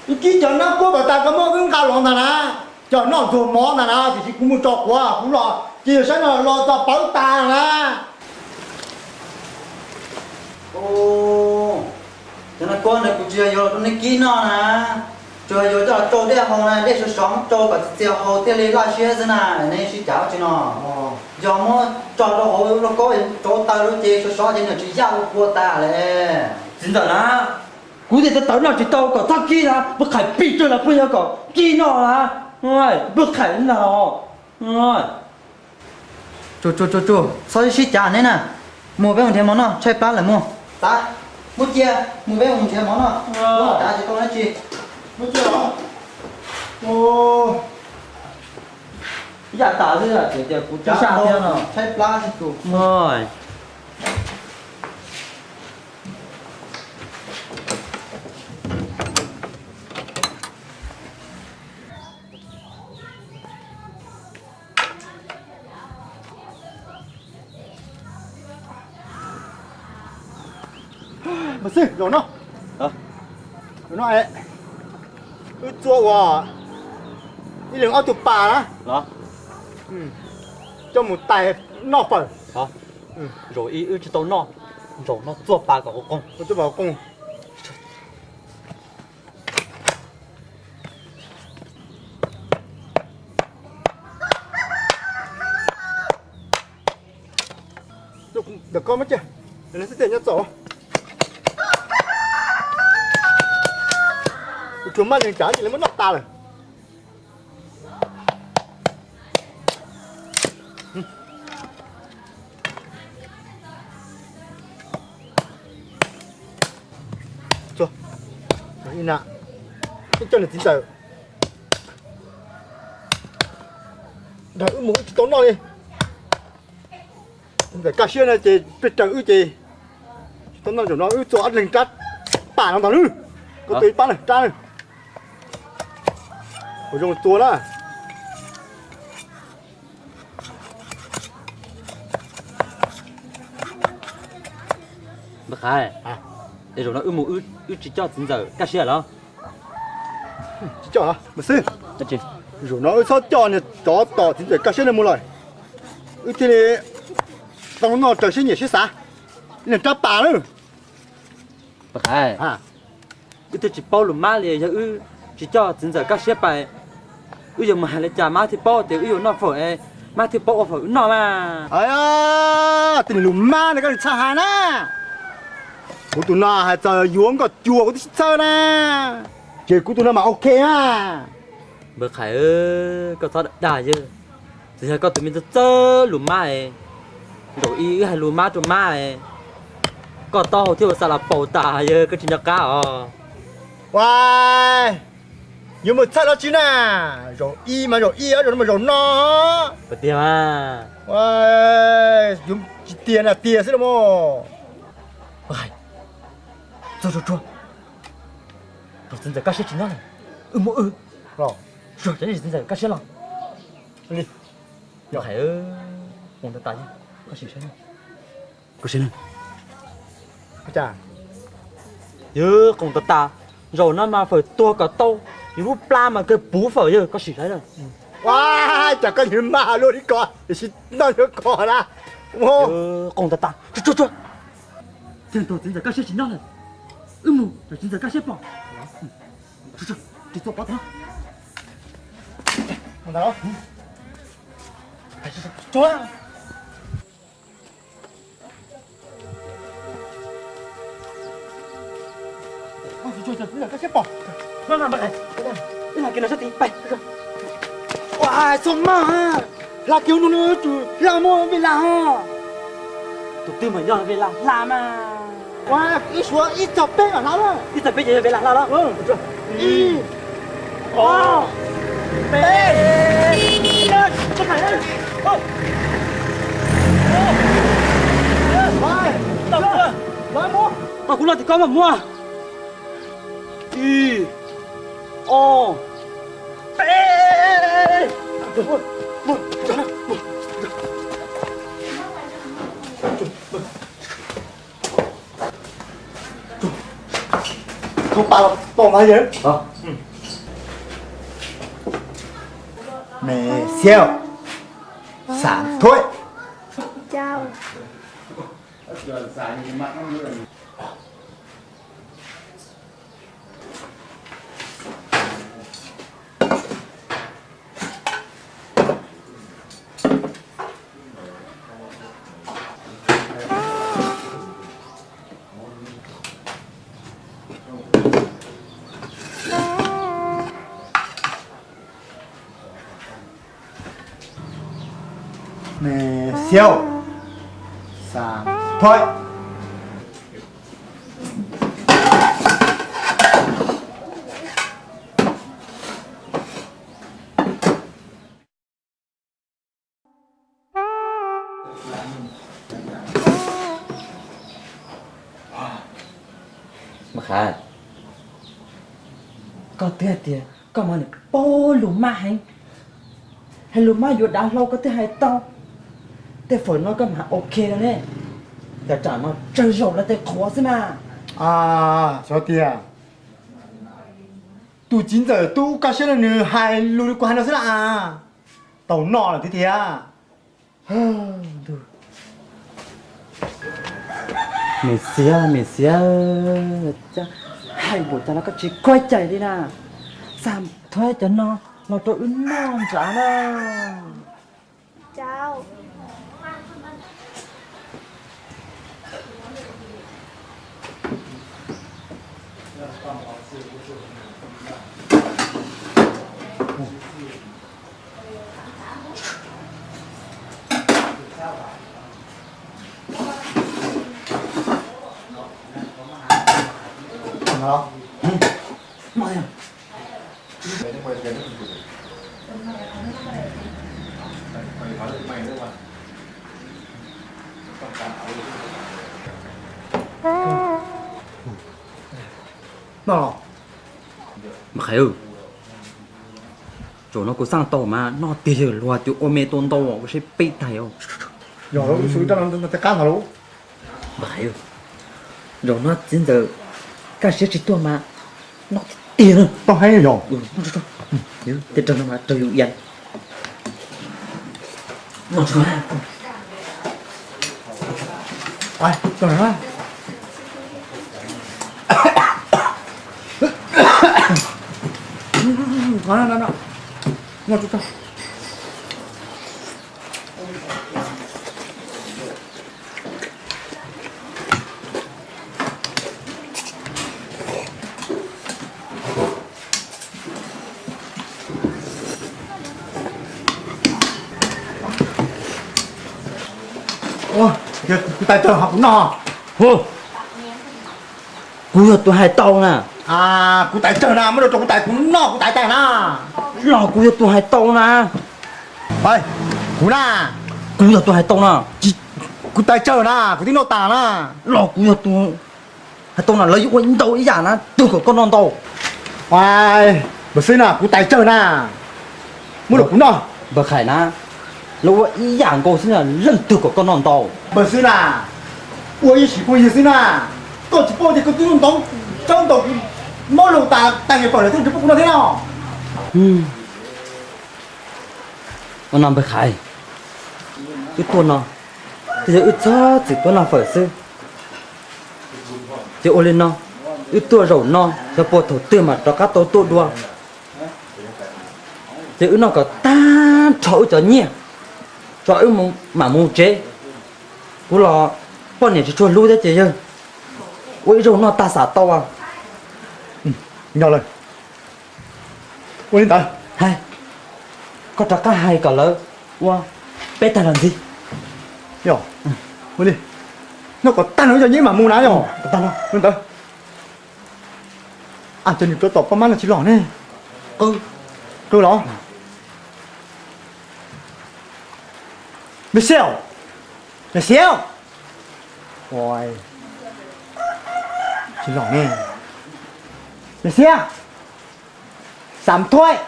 Wb kib cov nab kuab pas tas koj muab wb nqa los ntag na. Cov noj ntxuag mov ntag na, tiam sis kuv mus tso quav kuv los ces yog saib no los txog pawv tas na. Cov nab kuab ntawd kuv tsis yog yuav los rau nej kib noj na, tsuas yog yuav coj los tsau dej haus na, dej sov sov muab tsau kom txias txias haus thiaj li laj siab xwb na, nej sib cav tsi no. Yog muab tso rau hauv lauj kaub rau taws lawm ces sov sov ces nws tsis yaj ua kua tas lawm. Txiv ntxawm na, kuv tias tawv tawv noj tsis tau kom txhob kib na, pw qhais pij tsawg los pw yog kom kib noj na, pw qhais na. Tsuag tsuag tsuag tsuag, txhob sib cav neb na. Mus peb mus nrhiav mov noj, tshaib plab lawm mus. Tav, muab cia, mus peb mus nrhiav mov noj. Ua cas tsis tau dab tsi. Muab cia os. Yam tas xwb tias kuv tib sab thiab no. Tshaib plab xwb tus. Mas xwb, zaum no, zaum no es wb txua ua ib leeg ob tug pas na, coj mus tais noj fawm. Zaum ib wb tsis tau noj, zaum no txua pas kom qoos. Ntawm koj muab cia, nws xwb tej nyob txaus. Kuv tsuas maj zeeg tsam ces lawv muab noj tas lawm. Ib na, ib coj niam txiv ntxawm, nrog wb mus wb tsis tau noj li. Txiv ntxawm kaj siab no ces peb raws wb ces tsis tau noj, zaum no wb txua ob leeg rab pam no ntag lawm. Koj tua ib pab na rab na. Kuv zoo txua na. Npawg Qhais, es zaum no wb mus wb tsis coj txiv ntxawm kaj siab los? Tsis coj mas xwb. Zaum no wb txhob coj niag tsov tom txiv ntxawm kaj siab no mus lawm. Wb thiaj li tau noj raws siab nyiam siab xav. Niag rab pas na. Npawg Qhais, wb twb tsis paub lus mab li, yog wb tsis coj txiv ntxawm kaj siab pais, wb yuav mus hais li cas mab thiaj paub tias wb yuav noj fawm es mab thiaj paub ua fawm wb noj mas. Tej niag lus mab no koj tsis txhob hais na. Kuv tus no hais txog yuav nkoj cua kuv twb tsis txhawj na. Ces kuv tus no mas ok na. Npawg Qhais, koj txhob dag dag yawg, txawm yog koj tus me txawj txawj lus mab es, zaum ib wb hais lus mab rau mab es, koj taub hau thiaj ua xa las paus tas yawg, koj tsis nco qab os. Ua, yuav mus txhawj dab tsi na, zaum ib mas zaum ib, zaum no mas zaum no. Puas tiag mas? Yuav tsis tiag na tiag xwb los mas. Txog tsuag tsuag, thaum txiv ntxawm kaj siab tsis nyob lawm, wb mus wb, tsuag txiv ntxawm kaj siab los. Li, hais, qoos tas tas, koj sim saib. Yawg, qoos tas tas, zaum no mas fawm tuag kom tau, yus lub plab mas kawg puv fawm yawg, koj sim saib na. Ua, cas koj nyiam mas luaj li ko, tiam sis noj yuav koj na. Qoos tas tas, tsuag tsuag, tsuag. Txiv ntxawm kaj siab tsis nyob lawm, wb mus, txiv ntxawm kaj siab pom. Tsuag tsuag, ris txua pov tag. Tsuag. Ua, txhob maj, hla kiag no, tsum hla muaj Vij Las ho. Tus twg mas yog Vij Las hla mas. Ua, ib suav ib txog peb mas hla lawm. Ib txog peb ces yog Vij Las hla los? Ib, ob, peb. Tau kuv los tim koj mas muaj. Ib, ob, peb. Thaum pas los pom mas yawg. Mày xéo. Xả thôi. Chào. Mày xéo. Xả thôi. Mas Khais, koj twb hais tias koj mas nws paub lus maj heev, hais lus maj yuav dav hlau koj twb hais tau. Tej fawm no koj mas ok no ne, tam tsam no tsawg zaum lawv tej qhuav xwb na. Xyov tias tus txiv ntxawm tub kaj siab no nws hais lus li kuv hais no xwb na. Tau noj lawm tiag tiag. Mej xiab, mej xiab, hais npaum cas los koj tsis khuab cai li na. Xa thuab cov no los rau wb noj nrad na. Mas Khais, zaum no kuv xaj tau mas noj tiag yawg luag tus ua me tua ntau kuv seb peb tag yog. Yog lawv wb xub rab no tej qab ntag lauj. Mas Khais, zaum no txiv ntxawm kaj siab tsis tuaj mas noj tiag tiag na. Tau heev yog. Tej rag no mas raug yus ia. Kuv tais tsawg ho kuv noj. Kuv yog tus hais tau na. Kuv tais tsawg na, muab rau kuv tais kuv noj kuv tais tag na. Los kuv yog tus hais tau na. Kuv na. Kuv yog tus hais tau na. Kuv tais tsawg na, kuv twb noj tas na. Los kuv yog tus hais tau na, lawv yuav ua ntau ib yam na, twg kom koj noj ntau. Npawg xwb na, kuv tais tsawg na. Muab rau kuv noj. Npawg Khais na, lawv ua ib yam nkaus xwb na, leej twg kom koj noj ntau. Npawg xwb na, ua ib sim phooj ywg xwb na, koj tsis paub tias koj twb noj ntau, tsawg ntau, mob lus tas tag nws fawm lawm thiab tsis pub kuv noj thiab no. Ua no Npawg Khais, wb tuaj no twb yog wb txhob txwm tuaj noj fawm xwb. Ces ua li no, wb tuaj zaum no xyov puas thaum twg mam rov qab tau tuaj dua. Ces wb noj kom tag nrho wb cov nyiaj, tso wb mam mus tsev. Kuv los poj niam tsis tshua hlub thiab ces yawg ua ib zaug noj tag xav tau. Yog lawm. Ua li ntawd. Hais, koj rov qab hais kom lawv ua peb tag los ntxiv. Yog, ua li. Noj kom tag no cov nyiaj mam mus na yog. Li ntawd. Cov niam rov tom poj mab no tsis los ne. Qw los. Mày xéo. Mày xéo. Ôi. Tsis los ne. Mày xéo. Xám thuế.